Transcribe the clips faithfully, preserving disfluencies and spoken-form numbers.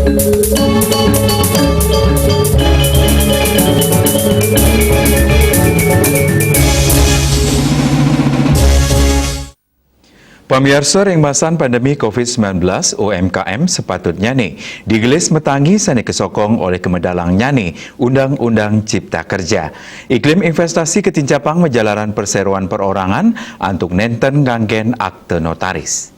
Pamiarsa, ring masan pandemi covid sembilan belas, U M K M sapatutnyane digelis matanggi sane kasokong olih kamedalannyane Undang-Undang Cipta Kerja. Iklim investasi katincapang majalaran perseroan perorangan antuk nenten nganggen akta notaris.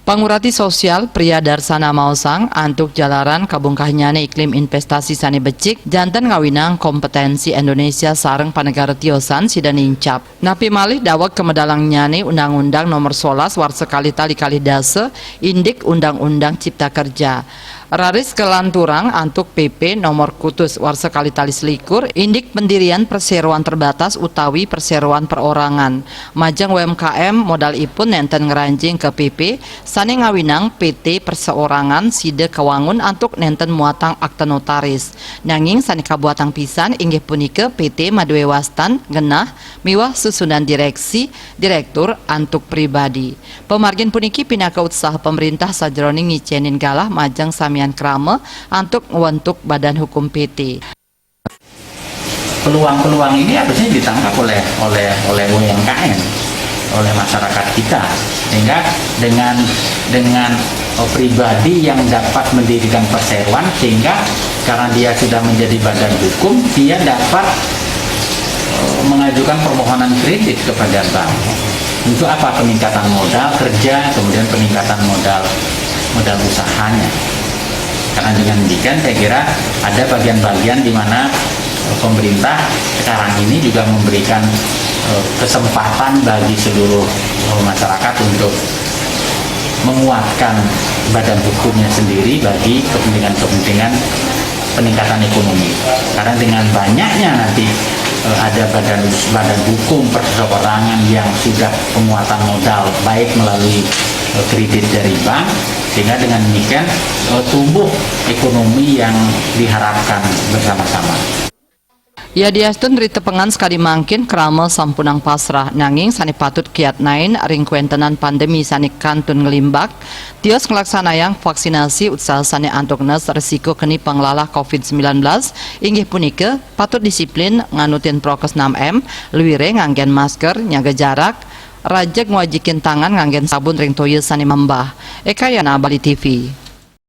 Pangurati sosial Priya Darsana maosang, antuk jalaran kabungkahnyane iklim investasi sane becik, janten ngawinang kompetensi Indonesia sareng panegara tiosan sida nincap. Napi malih daweg kamedalannyane Undang-Undang Nomor solas warsa kalih tali kalih dasa, indik Undang-Undang Cipta Kerja. Raris kalanturang antuk P P Nomor kutus warsa kalih tali selikur, indik pendirian perseroan terbatas utawi perseroan perorangan. Majeng U M K M modalipun nenten ngranjing ka P P, sane ngawinang P T perseorangan sida kawangun antuk nenten muatang akta notaris. Nanging sane kabuatang pisan inggih punika P T madue wastan, genah, miwah susunan direksi, direktur antuk pribadi. Pamargin puniki pinaka utsaha pamrintah sajeroning ngicenin galah majeng samian krama antuk ngwentuk badan hukum P T. Peluang-peluang ini harusnya ditangkap oleh oleh oleh U M K M, oleh masyarakat kita, sehingga dengan dengan eh, pribadi yang dapat mendirikan perseroan, sehingga karena dia sudah menjadi badan hukum, dia dapat eh, mengajukan permohonan kredit kepada bank. Untuk apa? Peningkatan modal kerja, kemudian peningkatan modal modal usahanya. Karena dengan demikian, saya kira ada bagian-bagian di mana eh, pemerintah sekarang ini juga memberikan eh, kesempatan bagi seluruh eh, masyarakat untuk menguatkan badan hukumnya sendiri bagi kepentingan-kepentingan peningkatan ekonomi. Karena dengan banyaknya nanti eh, ada badan badan hukum perseorangan yang sudah penguatan modal, baik melalui eh, kredit dari bank, sehingga dengan demikian eh, tumbuh ekonomi yang diharapkan bersama-sama. Yadiastun ri tepengan sakadi mangkin krama sampunang pasrah, nanging sane patut kiatnain ring kwentenan pandemi sane kantun nglimbak, tios nglaksanayang vaksinasi utsaha sane antuk nes risiko keni panglalah covid sembilan belas, inggih punika patut disiplin nganutin prokes enam M, luire nganggen masker, nyaga jarak, rajeg ngwajikin tangan nganggen sabun ring toya sane mambah. Eka Yana, Bali T V.